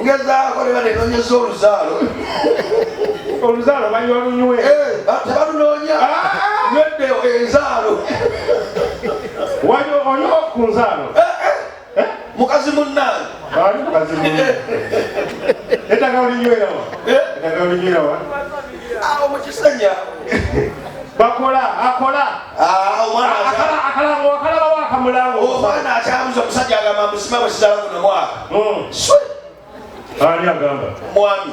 Ngezaako ne banenoonyeza oluzaalo. Oluzaalo banywa lunywe. Tebalunoonya. Nywedde enzaalo. Wanywa onywa ku nzaalo. Mukazi munnange. Ali mukazi munne. Eddagala olinywerawa? Eddagala olinywerawa? Awo mu kisenya. Bakola akola. Omwana Akalango akalabawo akamulango. Omwana akyabuza omusajja agamba musima bwe sizala guno mwaka. Swe. Ani agamba? Omwami.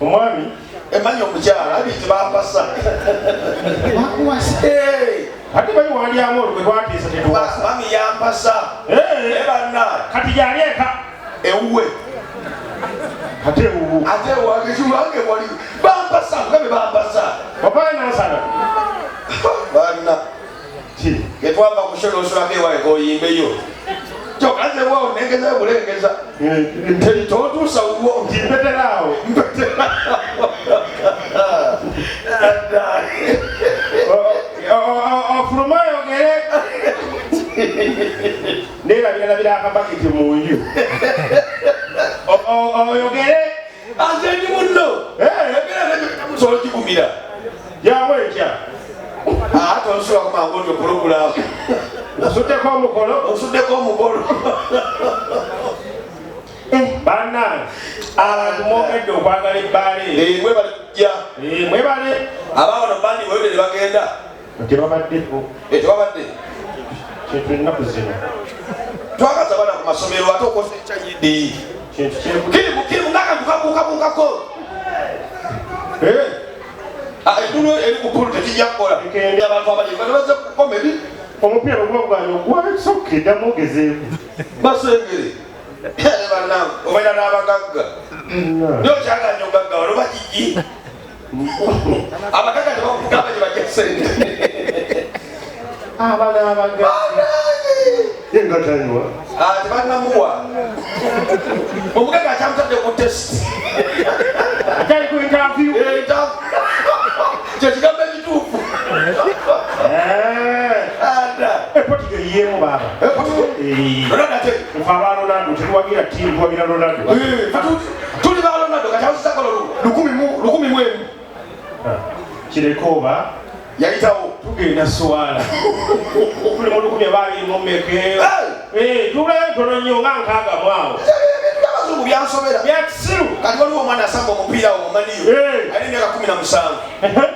Omwami? Emanyi omukyala abintu bampasa. Bakuwasa. Ate bali walyamu olukwe twatiisa tetuwasa. Mami yampasa. Naye banna. Kati gyali eka. Ewuwe. Ate ewuwo. Ate ewange kiwange wali. Bampasa, mugabe bampasa. Papa nansana. Banna. Getwava ku show n'osulako ewange k'oyimbeyo. Kyokka nze waawo nengeza bulengeza. Nti totuusa wuwo. Nti mpeteraawo. Ofuluma oyogere. Neerabiralabira akabaketi mu nju. Oyogere. Ate ndi munno. Ebera musobola okigumira. Jangu enkya. Ate onsula ku mangu nti okulugulaawo. Osuddeko omukolo. Osuddeko omukolo. Bannange abantu mwogedde okwagala ebbaala eyo. Mwebale kujja. Mwebale. Abaawano bandi bwebere ne bagenda. Tebabaddeko. Tebabadde. Kintu ennaku zino. Twagaza abaana ku masomero ate okosa ekyayidi. Kintu kyeku. Kirimu kirimu ng'akantu kabuukabuukako. Eddulu eri ku ppulu tekijja kukola. Abantu abali bano bazze ku comedy. Omupiira bwe guba guganye okuwa ekisooka eddamu ogezeeko. Basengere. Bannange obeera n'abagagga. Naye okyaganye ogagga wano bakiki? Abagagga tebakugamba gye bajja ssente. Abaana abagagga. Ye nga tanywa. Tebannamuwa. Omugagga akyamutadde ku test. Akyali ku interview. Kye kigambo ekituufu. Portugal yeemu baaba. Ronaldo ate. Nfe aba Ronaldo tetuwagira ttiimu, tuwagira Ronaldo. Tuli ba Ronaldo kati awuzizza golo 1,001. Kireke oba. Yayitawo. Tugenda swala. Tuli mu 2024. Tubulayo ntono nnyo nga 60 mu awo. Ebintu by'abazungu byansobera. Bya kisiru. Kati waliwo omwana asamba omupiira awo omaniyo. Alina emyaka 17.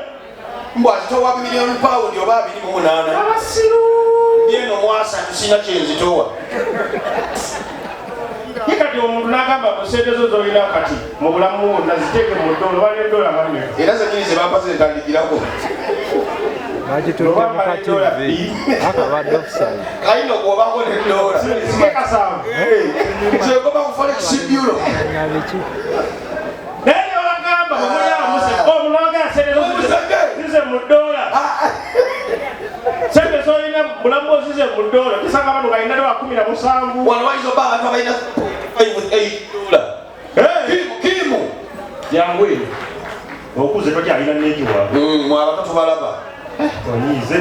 Mbu azitowa miliyoni pawundi oba 28. Abasiru. Ndi eno mwasa sirina kye nzitowa. Ye kati omuntu n'agamba mu ssente zo z'olina kati mu bulamu bwonna ziteeke mu ddola oba n'eddola nga mmeka. Era zennyini ze bampa zentandikirako. Bagitutte mu ka TV akabadde offside. Kalina okuwabako n'eddola. Sike kasanvu. Nze nkoma ku Forex Bureau. Naye ne babagamba bwe muli awo muse, omuntu n'agamba ssente zo zize mu ddola. Ssente z'olina mu bulamu bwo zize mu ddola. Tusanga bano balina dola 17. Wano wayinza obba abantu abalina five eight dola. Kimu, kimu. Jangu eno. Okuze tokyalina neegi waabwe. Mwe abato tubalaba. Onyiize.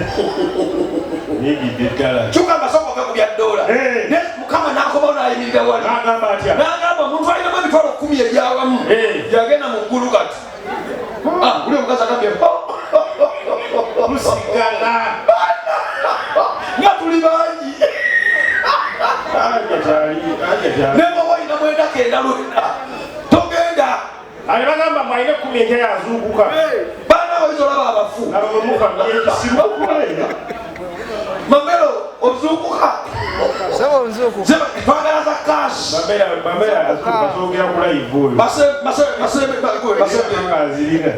Nnyigidde ddala. Kyokka mbasooka ove ku bya ddola. Ne Mukama n'akomawo n'ayimirira wali. N'agamba atya? N'agamba omuntu alinamu emitwalo 10 ebyawamu. Yagenda mu ggulu kati. Uli omukazi agambye, ho, ho, ho, ho, ho. Musigala. Nga tuli bangi. Aja kyali, aja kyali. Ne bw'oba olina mwenda kenda lwenda, togenda. Ali bagamba mbu alina 10 enkya yazuukuka. Baana bayinza olaba abafu. Laba bwe muka ekisiru. Mamelo, ozuukuka. Sebo nzuukuka. Sebo, twagala za cash. Mamelo, Mamelo azuukuka, twogera ku live oyo. Mase, mase, mase, mase, mase. Azirina.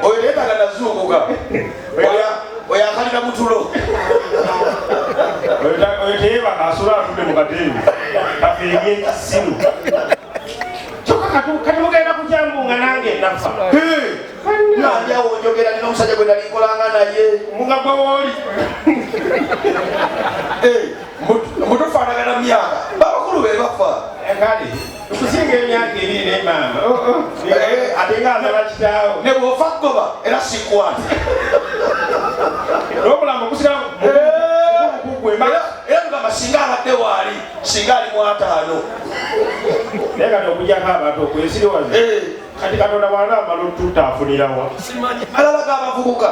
Oyo yeetaaga nazuukuka. Oyo akalira mu tulo. Oyo teyeebaka, asula atudde mu katebe. Kafe ebyekisiru. Kyokka kati mugenda kukyambunga nange nafa. Nange awo njogera nina omusajja gwe nali nkolanga naye. Munga gwe wooli. Mutufaanagana myaka. Babakulu be bafa. Kale, okusinga emyaka ebiri ne maama. Ate nga azala kitaawo. Ne bw'ofa ggoba era sikwata. N'obulamu busigala mukugwe. Era tugamba singa abadde waali, singa Singa ali mu 50. Naye kati okujjako abantu okwesiriwaza. Kati Katonda bw'anaamala otutta afunirawa? Simanyi malala g'abavubuka.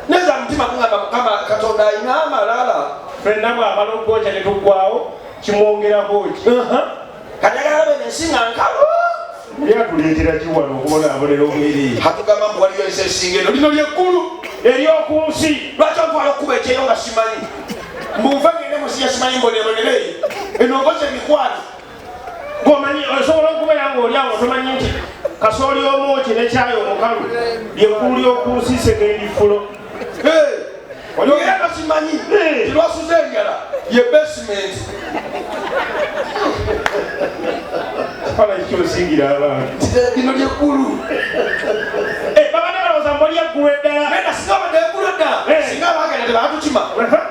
Neza mutima gungamba Mukama Katonda alina amalala. Ffenna bw'amala okwokya ne tuggwawo kimwongerako ki? Kati ayagala bene ensi nga nkalu. Ye atuleetera ki wano okubonaabonera obwereere? Atugamba mbu waliyo ensi esinga eno, lino ly'eggulu ery'oku nsi. Lwaki ontwala okukuba ekyeyo nga simanyi? Mbu nva ngende mu nsi ya simanyi mboneebonere eyo. Eno ngozi emikwano. Ng'omanyi osobola okubeera ng'oli awo tomanyi nti kasooli omwoki ne kyayi omukalu ly'eggulu ly'oku nsi sekendi fulo. Era tokimanyi nti lwasuze enjala ye basement. Kifaananyi kyosingira abantu. Lino ly'eggulu. Babadde balowooza mbu oli eggulu eddala. Naye singa babadde eggulu eddala, singa abaagala tebatukima.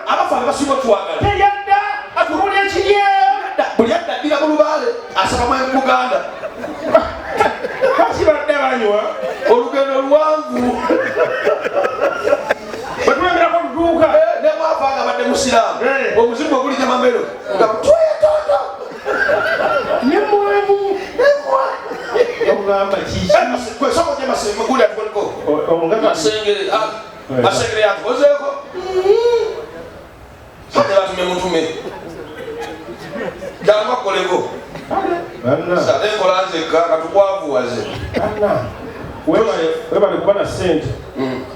Abafa be basinga otwagala. Teryadda, atubuli ekiri eyo. Buli adda addira mu lubaale asaba mu Buganda. Lwaki badda banywa? Olugendo luwanvu. Bwe tulemerako lutuuka. Ne bw'afa nga abadde musiraamu, omuzimu gwe gulijja mamero nga twetondo. Ne mwanyi. Ogamba kiki? Gwe sooka ojje Masengere, guli atukoliko. Masengere, Masengere yatukozeeko. Ate batumye mutume. Jangu akoleko. Sate nkola nzekka katukwavuwaze. Webale kuba na ssente.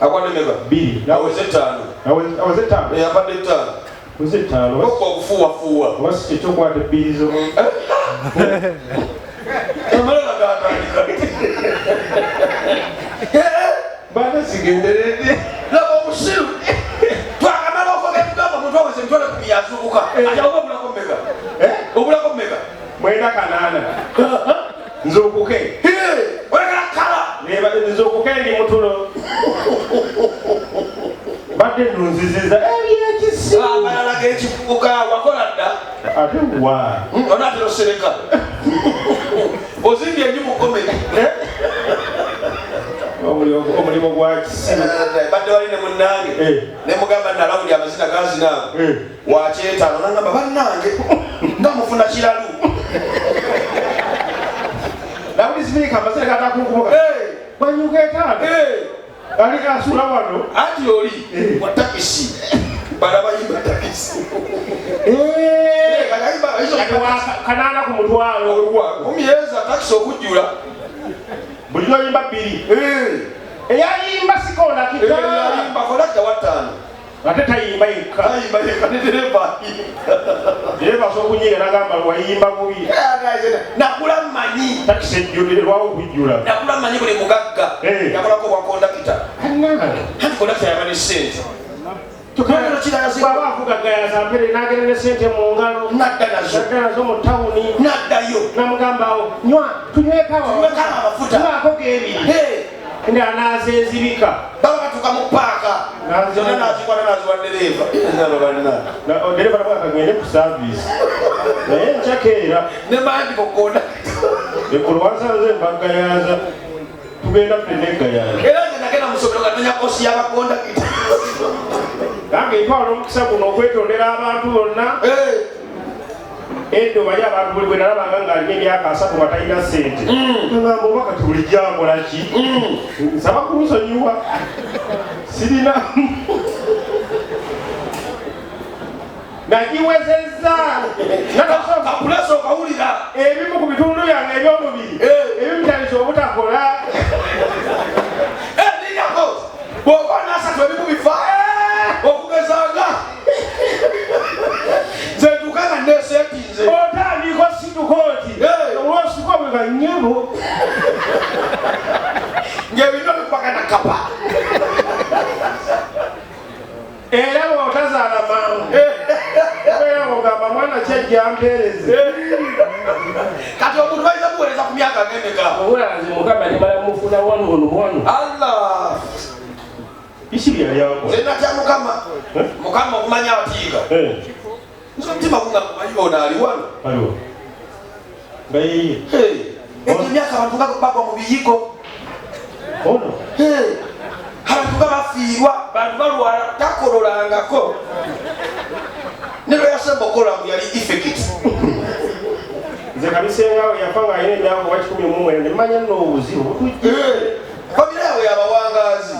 Akwadde meka? 2. Aweze 5. Aweze 5. Apadde 5. Aweze 5. Okwo okufuuwafuuwa. Oba si kyekyo okwata ebbiri zo. Amalala gatandika. Bana sigenderedde. Laba omusiru. Twakamala okwogera ebigambo omuntu aweze 100,000 yazuukuka. Ate oba obulako mmeka? Obulako mmeka? 98. Nzuukuke. Oyagala kala. Nzuukuke ndi mutulo. Badde nnunziziza ebyekisiru. Amalala g'ekivubuka wakola dda. Ate wa? Onaatera osereka. Ozimbye enju mu komedi. Omulimu gwa kisiru. Badde wali ne munnange. Ne mugamba nalawuli amazina gazina ago. Wakyetaano n'angamba bannange nga mufuna kiralu. Lawuli sipiika amazina gatakunkubuka. Banyuka etaano. Ali asula wano. Anti oli wa takisi. Bala bayimba takisi. Kanaana ku mutwalo. Kumyeza takisi okujjula. Buli lw'oyimba 2. Eyayimba si kondakita. Eyayimba kondakita wa 5. Ate tayimba yekka. Tayimba yekka ne dereva ayimba. Dereva asobola okunyiiga n'agamba wayimba bubi. Nakula mmanyi. Takisi ejjulire lwawo okujjula. Nakula mmanyi buli mugagga. Yakolako bwa kondakita. Anti kondakita yaba ne ssente. Bw'aba avuga gayaza mpere n'agenda ne ssente mu ngalo. N'adda nazo. N'adda nazo mu tawuni. N'addayo. N'amugamba awo, nywa, tunyweko awo. Tunyweko amafuta. Nywako g'ebiri. Ndi anaazeezibika. Baba batuuka mu paaka. Zonna n'azikwata n'aziwa ddereeva. Ddereeva namuga kagende ku saaviisi. Naye nkyakeera. Ne mandi ku kondakita. Eggulo wansanze mbaggayaza. Tugenda ffenna eggayaza. Era nze nagenda mu ssomero nga nnoonya koosi y'abakondakita. Nange ntwala omukisa guno okwetondera abantu bonna. Edda omanyi abantu buli bwe nalabanga ng'alina emyaka 30 nga talina ssente. Ngamba oba kati bulijjo akola ki? Nsaba kunsonyiwa. Sirina. Nagiwezezza. Kapulesa okawulira. Ebimu ku bitundu byange eby'omubiri ebimu bitandise obutakola. Lindako. Bw'oba n'asatu ebimu bifa. Okugezanga. Nze ntuuka nga nneeseetinze. Otandika osituka oti. Olwosituka bwe kannyabo. Ng'ebintu bikubagana kapa. Era bw'otazaala mangu. Obeera ng'ogamba mwana ki ajja ampeereze. Kati omuntu bayinza kuweereza ku myaka ng'emeka? Obulazi Mukama ne balamufuna wano ono wano. Allah. Biki bye yali akola? Nze natya Mukama. Mukama okumanya atiiga. Nze omutima gungamba omanyi ono ali wano. Aliwo. Nga yeye. Egyo emyaka abantu nga bagwa mu biyigo. Ono. Abantu nga bafiirwa, bantu balwala, takololangako. Ne lwe yasemba okukola mbu yali effect. Kabisenga yafa nga alina emyaka oba 19, nemanya nno obuzibu butujja. Famire yaabwe yabawangaazi.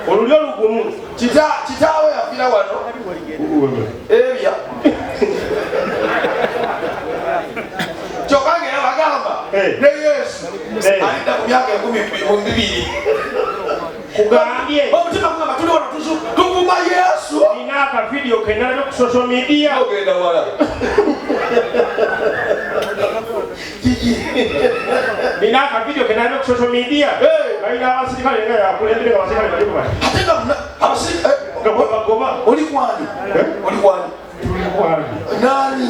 Olulyo olugumu. Kitaawe yafiira wano ebya kyokka nga era bagamba ne Yesu alidda ku myaka 2000. Kugambye omutima gugamba tuli wano tuvuma Yesu. Nina akavidiyo ke nalabye ku social media. Ogenda wala. Nina akavidiyo ke nalabye ku social media. Balina abasirikale nga yakulembere, nga abasirikale bali bati. Ate nga abasirikale nga bagoba. Oli kwani? Oli kwani? Tuli kwani? Nani?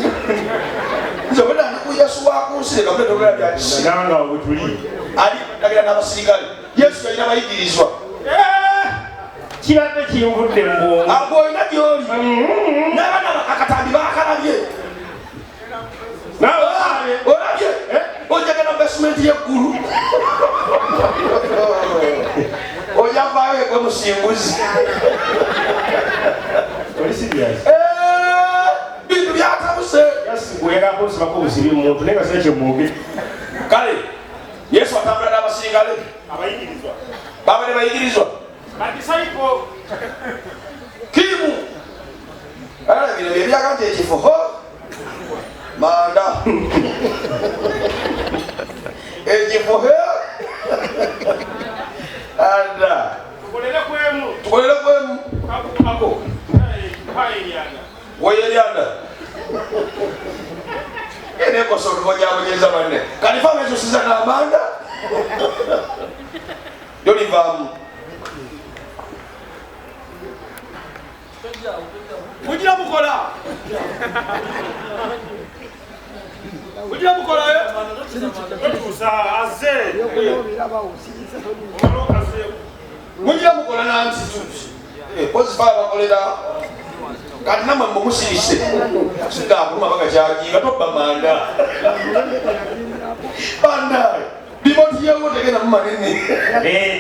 Nze bwe nandi ku Yesu wa ku nsi, leka togera bya kisi. Nanga we tuli. Ali tagera n'abasirikale. Yesu yalina abayigirizwa. Kibadde kinvudde mu bwongo. Ago olina gy'oli. N'abaana akatambi baakalabye. Naawe olabye? Ojjagenda mu basement y'eggulu. Ojja vaayo egwe musinguzi. Oli serious? Bintu byatabuse. Yasiguera kunsibako obusibi mu muntu naye nga sina kye mwogera. Kale Yesu atambula n'abasirikale. Abayigirizwa. Babadde bayigirizwa. Badisaipo. Kimu. Ala bino bye byaga nti ekifo ho manda. Ekifo he. Anda. Tukolere kwemu. Tukolere kwemu. Kako. Hayiryanda. Woyeryanda. Ene koso tubonyabonyeza banne. Kalifa amezusiza n'amanda. Yolivaamu. Mugira mukola. Mugira mukola eh? Tutuusa azze. Mugira mukola nanti. Kozi fa bakolera. Kati namwe mumusirise. Singa akuluma bagakyaginga tobba manda. Banda. Limoti yewo tegenda mu manene.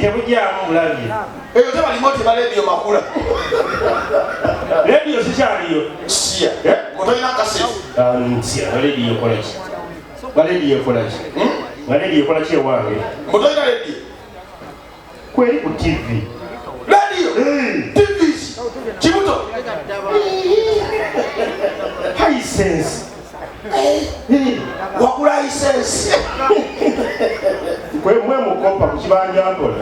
Tebujjamu bulabye. Eyo teba limoti ba radio makula. Radio sikyaliyo. Siya. Mutolina kaseti. Siya, radio ekola ki? Ba radio ekola ki? Ba radio ekola ki ewange? Mutolina radio. Kweri ku TV. Radio. TV. Kibuto. Hisense. Wakula Hisense. Kwe mwe mukopa ku kibanja mpola.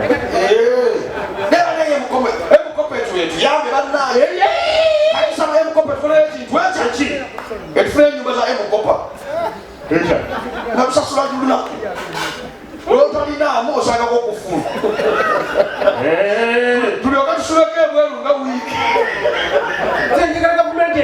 Neba naye mukope, emukope etu yambe bannaye. Alisaba emukope tukole ekintu ekyo ki? Etufune ennyumba za emukopa. Ekya. Nga tusasula lunaku. Olwotalinaamu osangako okufuna.